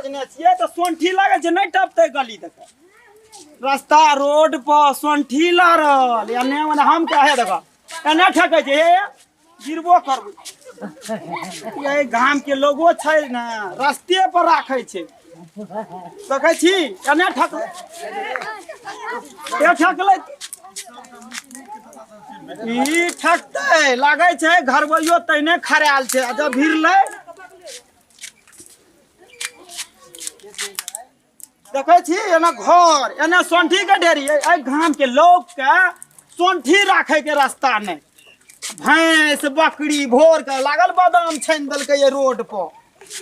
बजने छियै तऽ सोंठी लागल छै, नहि टपतै गली तक। रास्ता रोड पर सोंठी लागल, एने ओने हम के हे देखो एने ठकै छै, हे गिरबो करबै। ये गाम के लोगो छै ने, रास्ते पर राखै छै। देखै छी एने ठकलै, ए ठकलै, ई ठकतै। लागै छै घरबैयो तैने खरायल छै, आ जब भिड़लै देखै छी एना घर एना सोंठी के ढेरी। एहि गाम के लोग के सोंठी राखे के रास्ता नहीं। भैंस बकरी भोर के लागल बादाम छानि देलकै ये रोड पर,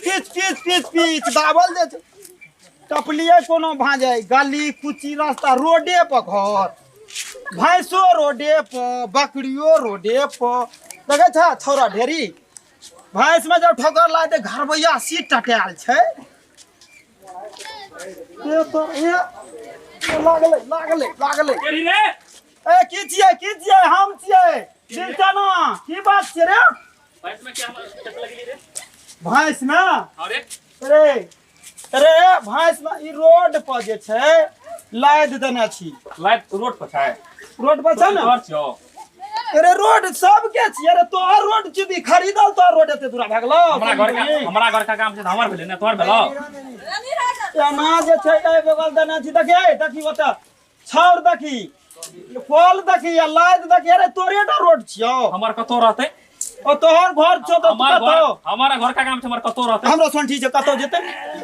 पीच पीच पीच पीच दाबल जे छै। टपलिए कोनो भाँजै गली कुची रास्ता रोडे पर घर, भैंसो रोडे पर, बकरियो रोडे पर। देखै छ छौड़ा ढेरी भैंस में जब ठोकर लागतै घरबैया सीट टटायल छै। ये तो ये लागलै लागलै लागलै। केरी रे? ए की छियै, की छियै? हम छियै दिलचना। की बात छियै रे? भैंस में क्या चोट लगली रे? भैंस में? अरे रे रे भैंस में ई रोड पर जे छै लादि देने छी। लाइट रोड पर छै? रोड पर छै ने। घर छियो? अरे रोड सबके छियै रे, तोहर रोड छी खरीदल, तोहर रोड एते दूरा भए गेलौ। हमरा घर का, हमरा घर का काम छै तऽ हमर भेलै ने, तोहर भेलौ? एना जे छै एहि बगल देने छी। देखी देखी ओतऽ छाउर देखी, फल देखी आ लादि देखी। अरे तोरे टा रोड छियौ। हमर कतौ रहतै? ओ तोहर घर छौ तऽ हमर घर, कतौ? हमारा घर का काम छै, हमर कतौ रहतै? हमरो सोंठी छै, कतौ जेतै?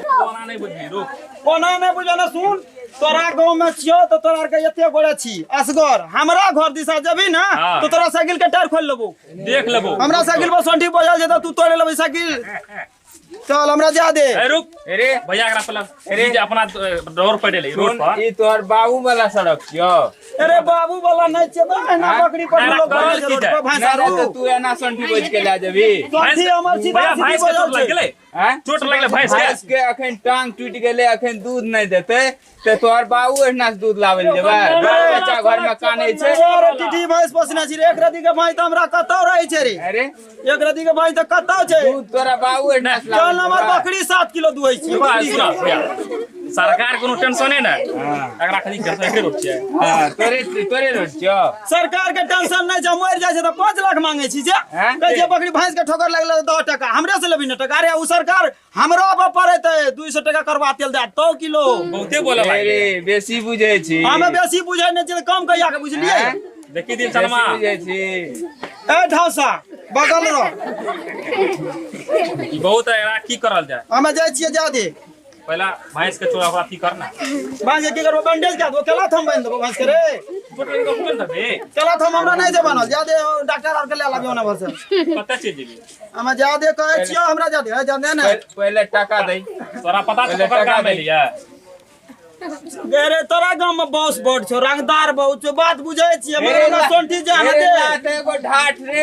कोना नहि बुझबी, रुक। कोना नहि बुझल ने। सुन, तोरा गाँव में छियौ तऽ तोरा आरके एते गोरे छी असगर, हमरा घर दिशा जेबही ने हाँ। तऽ तोरा साइकिल के टायर खोलि लेबो। देख लेबो। हमरा साइकिल पर सोंठी बजल जेतौ, तू तोड़े लेबही साइकिल। चल हमरा जा दे। ए रुक। अरे भैया एकरा पहले अरे। ई जे अपना रोड पर डेली रोड सुन, पर ई तोहर बाबू वाला सड़क छियो? अरे बाबू वाला नहीं छियै तऽ एना हाँ? बकरी पर ना, लोग करल बजै छै की रोड जाय? पर भैंस ना, ना, आरू। तऽ तू एना संठी बोझ के लए जेबही? सोंठी हमर सीधा भैया सीधी भैंस के बजल चोट लग छै। गेलै? आँय? चोट लगलै भैंस के? भैंस के अखन टांग टूटि गेलै, अखन दूध नहि देतै तऽ तोहर बाबू एहिना से दूध लाबै लए जेबै? बाल बच्चा घर में कानै छै। अरे टीटी भैंस पोसने छी रे, एक रति के भैंस तऽ हमरा कतौ रहै छै रे। अरे एक रति के भैंस तऽ कतौ छै। दूध तोरा बाबू एहिना से लाबै चल लए हमर जेबै? बकरी 7 किलो दुहै छै। सुना सुना भैया, सरकार कोनो टेंशने नहि, एकरा खाली टेंशन एके रोड छियै। हाँ, तोरे तोरे रोड छियो। सरकार के टेंशन नहि छै, मरि जाइ छै तऽ 5 लाख मांगे छी जे हैं? कहै छै बकरी भैंस के ठोकर लगलै तऽ 10 टका हमरे से लेबही ने टका। अरे उ सरकार हमरो पर पड़ेतै 200 टका करवा तेल दए तो किलो। बहुते बोले अरे लागलै। बेसी बुझै छी। हमे बेसी बुझै नहि छियै तऽ कम कहिया के बुझलियै? हैं? देखी दिन बेसी चनमा बुझै छी। ए ढौसा बगल रह। ई बहुत एकरा की करल जाय? हमे जाइ छियै जा दे। पहला भैंस के चोरा ओकरा की करना? भैंस के की करबो? बैंडेज कए देबो, केला थम बान्हि देबो भैंस के रे। चोट लागि गेल कोन देबे? केला थम हमरा नहि जे बनल, जा दे डॉक्टर आर के ले लाबियो ना भर से। कते चीज जेबी? हमे जा दे कहै छियो, हमरा जा दे, जा दे ने। पहिले टाका दे। तोरा पता छौ पहिले ककर टका काम दे। एलियै? गे रे तोरा गांव में बॉस बड़ छौ, रंगदार बहुत छौ, बात बुझै छियै, मगर हमरा सोंठी जा अरे दे। लात एगो ढाठ रे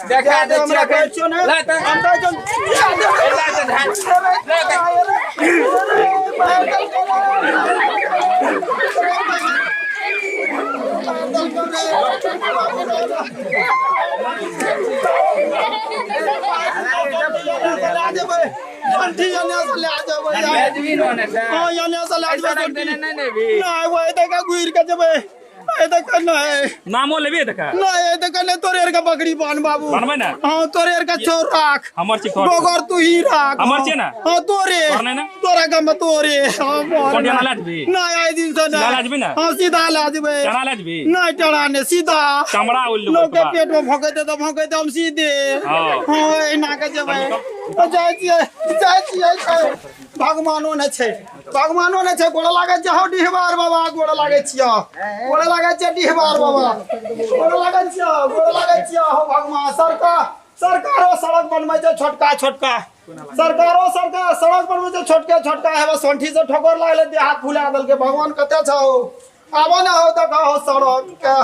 देखा जा दे दे हमरा छियै कहै अखन। छियौ ने। लात हम कहै छियौ जा दे। ए लात ढाठ लात। ले जेबही ने ओने से? पैसा रख देने नहि ने भी? घुर के जेबै नहीं। नामो लेबी देखा। नहीं देखा नहीं, तोरे के बकरी बन बाबू। बनबै ने? हाँ तोरे के छौ राख। हमर छी तोहर। गोगर तू ही राख। हमर छियै ने? हाँ तोरे। तोहर नहि ने? तोरा गाम में तोरे। हाँ मोर कोन ला जेबही? नहीं आई दिन से सीधा ला जेबही ने? हाँ सीधा ला जेबै। चना ला जेबही? नहीं चढ़ा नहीं सीधा। चमड़ा उल लेबो लोग के तोरा। पेट में भोंकैते तऽ भोंकैते हम सीधे। हाँ। हाँ एना के जेबै। जाइ छियै जाइ छियै छै। भगवानो नहि छै, भगवानो नहि छै। गोड़ लागै छै हौ डिहबार बाबा, गोड़ लागै छियौ, गोड़ लागै छै डिहबार बाबा, गोड़ लागै छियौ, गोड़ लागै छियौ हौ भगवान। सरकार सरकारो सड़क बनबै छै छोटका छोटका, सरकारो सरकार सड़क बनबै छै छोटके छोटका। हेबे सोंठी से ठोकर लागलै, देह हाथ फुला देलकै। भगवान कते छौ, आबो ने हौ देखा हौ सड़क के।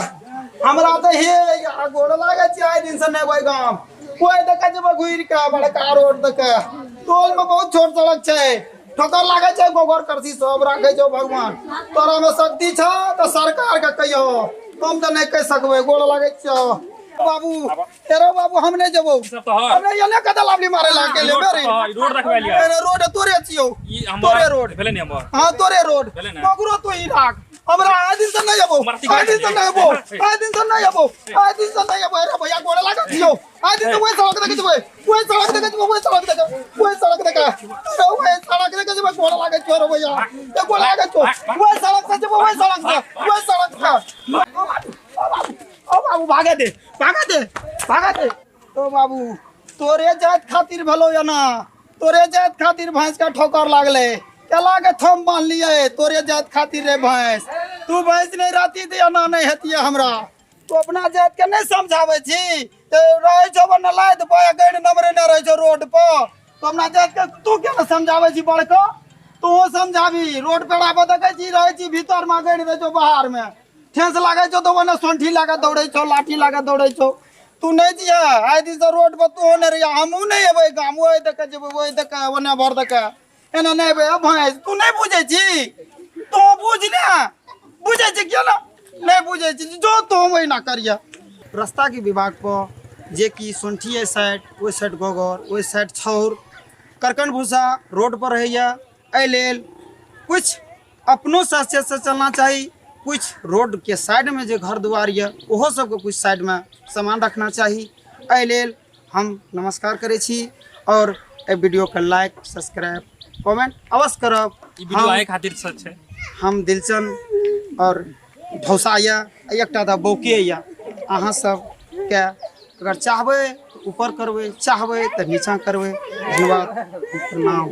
हमरा तऽ हे या गोड़ लागै छै, आइ दिन से नहि एबै गाम। कोइ देखै जेबै घुरि के बड़का रोड देखे, टोल में बहुत छोट सड़क छै, ठोकर लागै छै, गोबर करसी सब राखै छौ। भगवान तोरा में शक्ति छौ तऽ सरकार के कहियो, हम तऽ नहि कहि सकबै। गोड़ लागै छियौ। बाबू तेरो बाबू हम नहीं जेबो। सब तो हर। हमने ये कदा लावली मारे ला के ले रोड रे। तो हर, रोड रखवा लिया। अरे रोड तोरे छियो। ई हमर तोरे रोड। भेलै ने हमर। हाँ तोरे रोड। भेलै ने? मगरो तो ही राख। हमरा आइ दिन से नहीं अबो। मरती आइ दिन से नहीं अबो। आइ दिन से नहीं अबो। आइ दिन से नहीं अबो। अरे भैया गोड़ लागत छियो। आइ दिन से ओइ सड़क देखे जेबै। ओइ सड़क देखे जेबै। ओइ सड़क देखे। ओइ सड़क देखे। अरे ओइ सड़क देखे जेबै। गोड़ लागत छियो रे भैया। ए गोड़ लागत छियो। ओइ सड़क से जेबै। ओइ सड़क से। ओइ सड़क से। ओ बाबू भागे दे। भागे दे। भागे दे। ओ बाबू तोरे जात खातिर भेलो या ना। तोरे जात खातिर भैंस का ठोकर लागले। केला के थम बांध लिए तोरे जात खातिर रे भैंस। तू भैंस नहीं रहती तो ना नहीं हेती हमरा। तू अपना जात के नहीं समझावे छी ते रहे छो बन लाद पर गड़ नंबरे न रहे छो रोड पर। तो अपना जात के तू के न समझावे छी बड़को। तू समझाबी रोड पर आबे देखे छी रहे छी भीतर में गड़ रहे छो बाहर में। ठेस लागे छो तो ओने सोंठी लागे दौड़े छो लाठी लागे दौड़े छो। तू नहीं जिया आइ दिन से रोड पर तू नहीं रहिया। हमहूँ नहीं एबै गाम ओहि देखे जेबै ओहि देखे ओने भर देखे एना नहीं एबै। भैंस तू नहीं बुझै छी। तू बुझ ने बुझै छी किया ना नहीं बुझै छी जो तू वही ना करिया। रास्ता के विभाग पर जे कि सोंठी साइड ओहि साइड गोगर ओहि साइड छौर करकन भूसा रोड पर रहैया। एहि लेल कुछ अपनो साथ से चलना चाही। कुछ रोड के साइड में जे घर दुआर यऽ ओहो सबके कुछ साइड में सामान रखना चाही। एहि लेल हम नमस्कार करै छी और एहि वीडियो के लाइक सब्सक्राइब कमेंट अवश्य करब। ई वीडियो आए खातिर सच है। हम दिलचन और भौसा यऽ एकटा तऽ बौके यऽ। अहाँ सबके अगर चाहबै तऽ ऊपर करबै चाहबै तऽ नीचा करबै। धन्यवाद प्रणाम।